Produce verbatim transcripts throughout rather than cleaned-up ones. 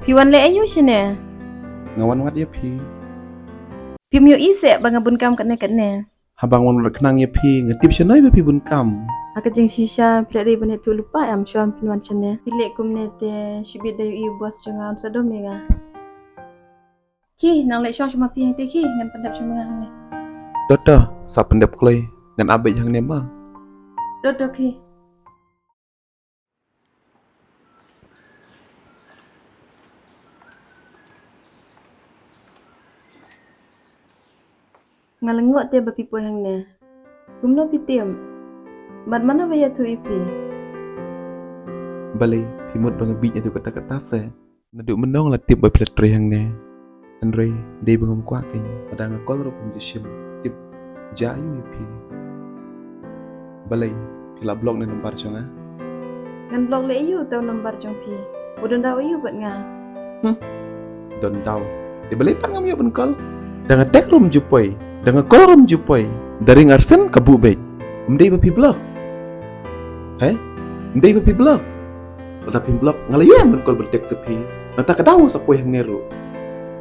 Phi wan leh aïu shane? Nga wan wad ïa phi. Phim ïohi seh ba nga bun kam katne katne? Haba nga wan wad khnang ïa phi, nga tip shano ba phi bun kam. Ha ka jingshisha phi la dei ban ïathuh lypa em, shuwa phin wan shane. Phi leh kumne te shibit da ïohi u boss jong nga un sa dom ïa nga. Ki, nang leit shong sha ma phi hangtei ki, ngan pyndep sha ma nga hangne. To to, sa pyndep kloi, ngan ap beit hangne ma. To to ki. Nga lyngngoh te ba phi poi hangne. Kumno phi tip? Bad mano ba ïathuh ïa phi? Balei phi mut ba nga bieit naduh katta katta se? Naduh mynno nga la tip ba phi la trei hangne. Hynrei dei ba ngam kwah kein, lada nga call ruh phim ju shim. Tip jia aïu ïa phi? Balei phi la block ne number jong nga? Ngan block leh aïu uta u number jong phi? U don daw aïu bad nga? Hmm. Don daw. Te balei pat ngam ïoh ban call? Da nga text ruh ym ju poi, da nga call ruh ym ju poi. Da ring arsien ka buh beit. Ym dei ba phi block? He? Ym dei ba phi block? Lada phim block nga la ïoh ban call ban text ïa phi. Nangta ka daw sa poi hangne ruh.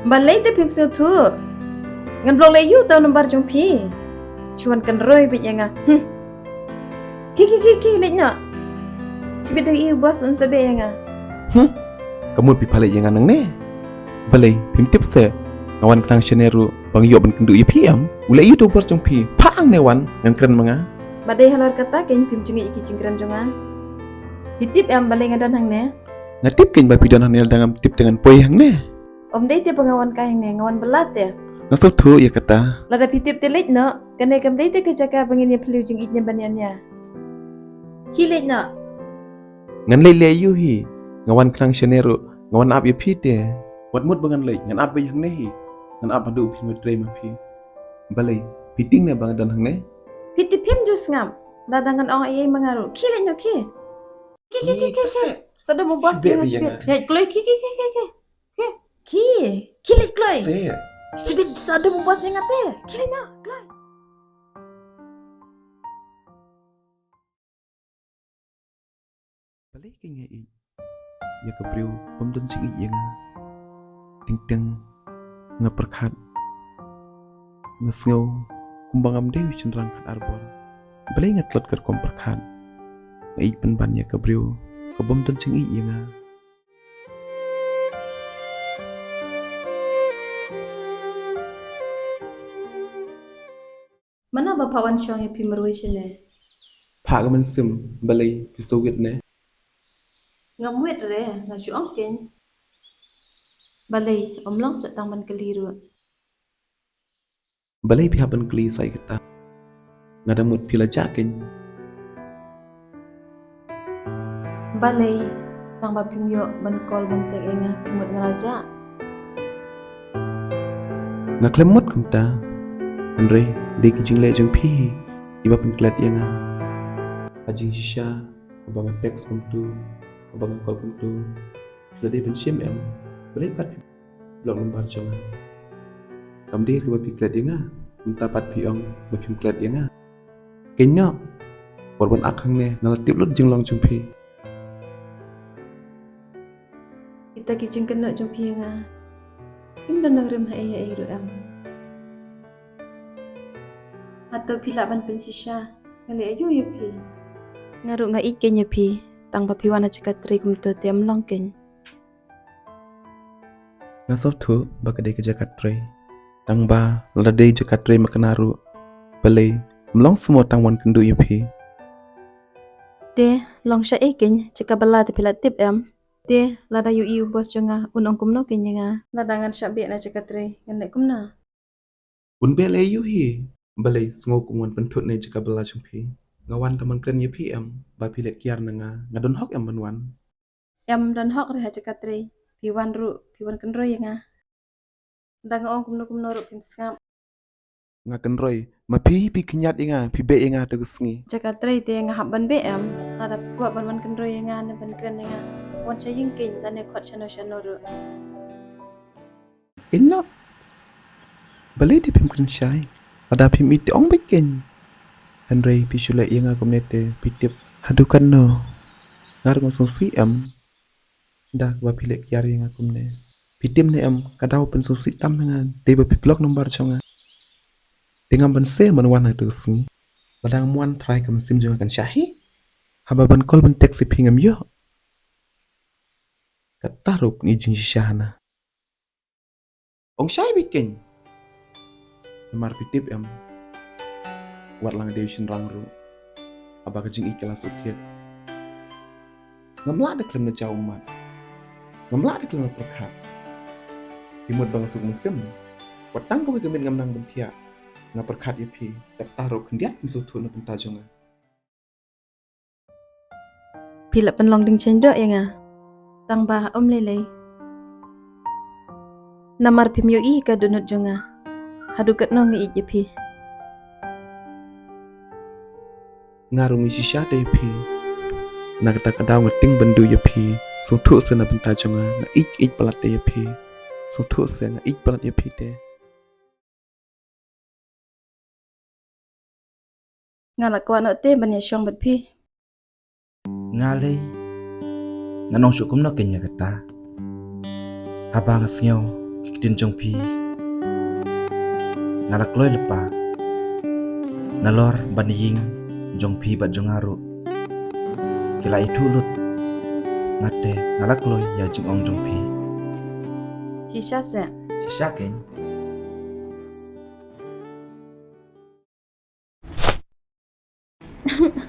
Balei te phim sngewthuh? Ngan block leh aïu uta u number jong phi? Shu wan kynroi beit ïa nga. Hmm. Ki ki ki ki, leit noh. Shibit da ïohi u boss un sa beh ïa nga. Hmm. Ka mut phi pha leit ïa nga nangne. Balei phim tip se nga wan khnang shane ruh ba nga ïoh ban kynduh ïa phi em? U leh aïu uta u boss jong phi? Phah hangne wan, ngan kren ma nga. Ba dei halor kata kein phim ju ngeit ïa ki jingkren jong nga. Phi tip em balei nga don hangne? Nga tip kein ba phi don hangne, lada ngam tip te ngan poi hangne. Ym dei te ba nga wan kai hangne, nga wan bylla te. Nga sngewthuh ïa kata. Lada phi tip te leit noh, kane kam dei te ka jaka ba ngin ïa phylliew jingïeit ne ban ïania. Ki, leit noh. Ngan leit leh aïu hi? Nga wan khnang shane ruh, nga wan ap ïa phi te. Wat mut ba ngan leit, ngan ap beit hangne hi. Ngan ap haduh phin trei ma phi. Balei phi tieng ne ba nga don hangne? Phi tip phim ju sngap. Lada ngan ong ei ei ma nga ruh. Ki, leit noh ki. Ki ki ki ki ki. Sa dum u boss ïa nga shibit. Ïa kloi ki ki ki ki ki. Ki ki ki, leit kloi. Shibit sa dum u boss ïa nga te. Ki, leit noh, kloi. Balei kein nga ïeit ïa ka briew bym don jingïeit ïa nga? Teng teng nga pyrkhat, nga sngew kumba ngam dei u shynrang khatar bor. Balei nga tlot katkum pyrkhat? Nga ïeit pynban ïa ka briew ka bym don jingïeit ïa nga. Mano ba phah wan shong ïa phi marwei shane? Phah ka mynsiem, balei phi shu wit ne? Ngam wit re, nga shu ong kein. Balei, ym long sa tang ban kylli ruh. Balei phi hap ban kylli sa ïa kata? Nga da mut phi la jah kein. Balei, tang ba phim ïoh ban call ban text ïa nga, phi mut nga la jah? Nga khlem mut kumta. Hynrei dei ki jingleh jong phi hi kiba pynklet ïa nga. Ha jingshisha, haba nga text kumtu, haba nga call kumtu, phi la dei ban shim em? Balei pat phi block number jong nga? Kam dei ruh ba phi klet ïa nga, mynta pat phi ong ba phim klet ïa nga. Kein noh, wat wan ak hangne, nga la tip lut jinglong jong phi. Kita ki jingkynnoh jong phi ïa nga kim don nongrim ha ei ha ei ruh em. Hato phi lah ban pynshisha, nga leh aïu ïa phi? Nga ruh nga ïeit kein ïa phi, tang ba phi wan ha jaka trei kumto te ym long kein. Nga sngewthuh ba ka dei ka jaka trei. Tang ba lada dei jaka trei makna ruh, balei ym long sumar tang wan kynduh ïa phi? Te long shaei kein, jaka bylla te phi la tip em? Te lada ïohi u boss jong nga un ong kumno kein ïa nga? Lada ngan shah beh na jaka trei ngan leh kumno? Un beh leh aïu hi, balei sngew kum wan pynthut na jaka bylla jong phi? Nga wan tang ban kren ïa phi em, ba phi leh kiar na nga? Nga don hok em ban wan? Em don hok re ha jaka trei, phi wan ruh phi wan kynroi ïa nga. Da nga ong kumno kumno ruh phim sngap. Nga kynroi. Ma phi, phi khynñiat ïa nga, phi beh ïa nga ha tu ka sngi. Jaka trei te nga hap ban beh em. Lada phi kwah ban wan kynroi ïa nga ne ban kren ïa nga, wan sha ïing keiñ, lane khot shano shano ruh. Keiñ noh. Balei te phim kren shai? Lada phim ïeit te ong beit keiñ. Hynrei phi shu leh ïa nga kumne te phi tip haduh katno nga ruh nga sngewsih em. Da kaba phi leh kiar ïa nga kumne. Phi tip ne em, ka daw pynsngewsih tam ïa nga dei ba phi block number jong nga. Te ngam banse ban wan ha tu ka sngi. Lada ngam wan, trai ka mynsiem jong nga kan shah hi. Haba ban call ban text ïa phi ngam ïoh. Kata ruh ngi jingshisha hana. Ong shai beit keiñ. Namar phi tip em, wat la nga dei u shynrang ruh, haba ka jingïeit ka la shu thied, ngam lah da khlem na jaw ummat. Ngam lah da khlem na pyrkhat. Te mut ba nga suk mynsiem, wat tang kawei ka miet ngam nang ban thiah. Nga pyrkhat ïa phi, kata ruh khyndiat phin sngewthuh na bynta jong nga. Phi la pynlong ding chang doh ïa nga. Tang ba ym lei lei. Namar phim ïohi ka dohnud jong nga. Haduh katno nga ïeit ïa phi. Nga ruh nga shisha te ïa phi. Na kata ka daw nga tieng ban duh ïa phi. Sngewthuh se na bynta jong nga, nga ïeit, ïeit palat te ïa phi. Sngewthuh se, nga ïeit palat ïa phi te. Nga la kwah noh te ban ïashong bad phi. Nga lei, ngan ong shuh kumno keiñ ïa kata. Haba nga sngew ki ktien jong phi, nga la kloi lypa. Nalor ban ïing jong phi bad jong nga ruh, ki la ithuh lut. Nga te nga la kloi ïa jingong jong phi. Shisha se. Shisha keiñ.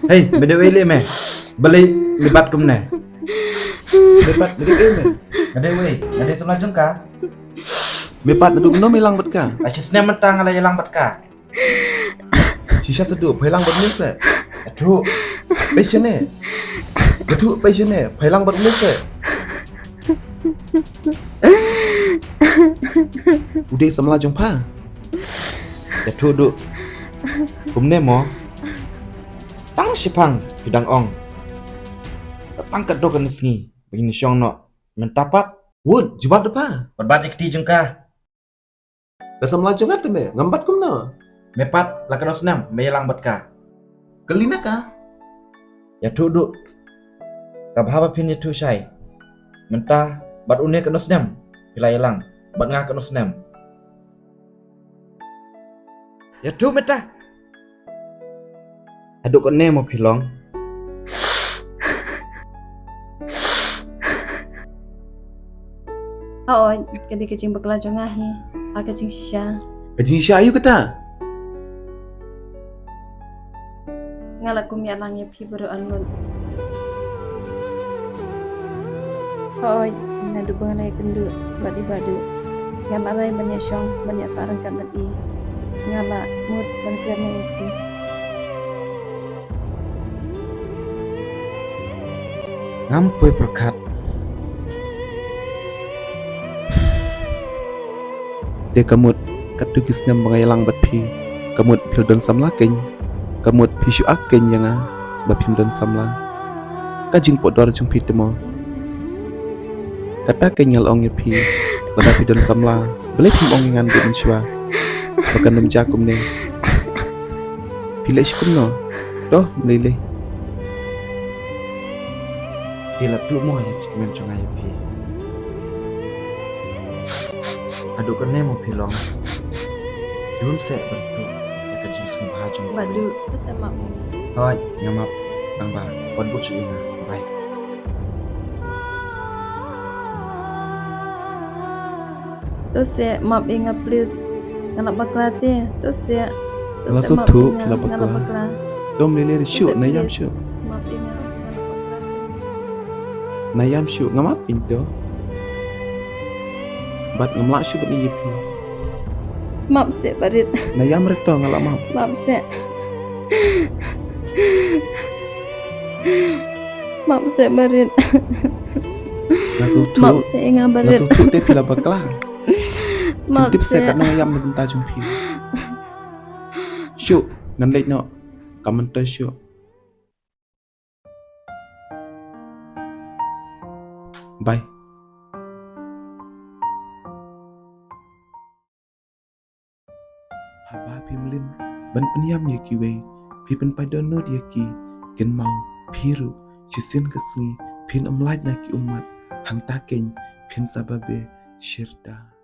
Hei, me dei wei leh me. Balei me bat kumne? Me bat, me dei wei me. Nga dei wei, nga dei samla jong ka. Me bat naduh kumno me ïalang bad ka? Ai shisnem mynta nga la ïalang bad ka. Shisha sa duh, pha ïalang bad me se. Atu. Pei shane. Atu, pei shane, pha ïalang bad me se. U dei samla jong pha. Ïathuh duh. Kumne mo. Tang shiphang phi dang ong. Tang katto katne sngi ba ngin shong noh. Mynta pat. Wut, jubab da pha. Pat bat ïa kti jong ka. Ka samla jong nga te me, ngam bat kumno? Me pat la katno snem me ïalang bad ka? Kylli na ka. Ïathuh duh. Ka bha ba phin ïathuh shai. Mynta bad une katno snem phi la ïalang, bad nga katno snem? Ïathuh mynta. Haduh katne mo phi long? Hooid, ka dei ka jingbakla jong nga hi. Ha ka jingshisha. Ka jingshisha aïu kata? Nga la kum ïalang ïa phi baroh arngut. Hooid, naduh ba nga la ïakynduh bad i Bah Duh, nga la rai ban ïashong ban ïasah ryngkat bad i. Nga la mut ban kren ïa phi. Ngam poi pyrkhat. Te ka mut katto ki snem ba nga ïalang bad phi, ka mut phi la don samla keiñ. Ka mut phi shu ak keiñ ïa nga ba phim don samla. Ka jingpodor jong phi te mo. Kata keiñ nga la ong ïa phi, lada phi don samla, balei phim ong ïa nga naduh mynshuwa ba kan ym jia kumne? Phi leh shi kumno? To, ym lei lei. Phi la tuh mo ïa jingkmen jong nga ïa phi. Haduh kane mo phi long. Phi un seh ban tuh ïa ka jingsngewbha jong phi. Bah Duh, to seh map ïa nga. Hooid, nga map. Tang ba wat bud shuh ïa nga. Bye. To seh map ïa nga please. Nga la bakla te. To seh. To seh map ïa nga. Nga la bakla. To ym lei lei shuh, na ïam shuh. Map ïa nga. Nga la bakla te. Na ïam shuh, nga map ïa to. Bad ngam lah shuh ban ïa phi. Map seh barit. Na ïam rit to, nga la map. Map seh. Map seh barit. Nga sngewthuh. Map seh ïa nga barit. Nga sngewthuh te phi la bakla. Map seh. Tip seh katno nga ïam na bynta jong phi. Shuh, ngan leit noh. Ka mynta shuh. Bye. Haba phim lin ban pynïam ïa kiwei, phi pynpaw dohnud ïa ki. Kynmaw, phi ruh shisien ka sngi phin ym lait na ki ummat. Hangta keiñ phin sa babe shirta.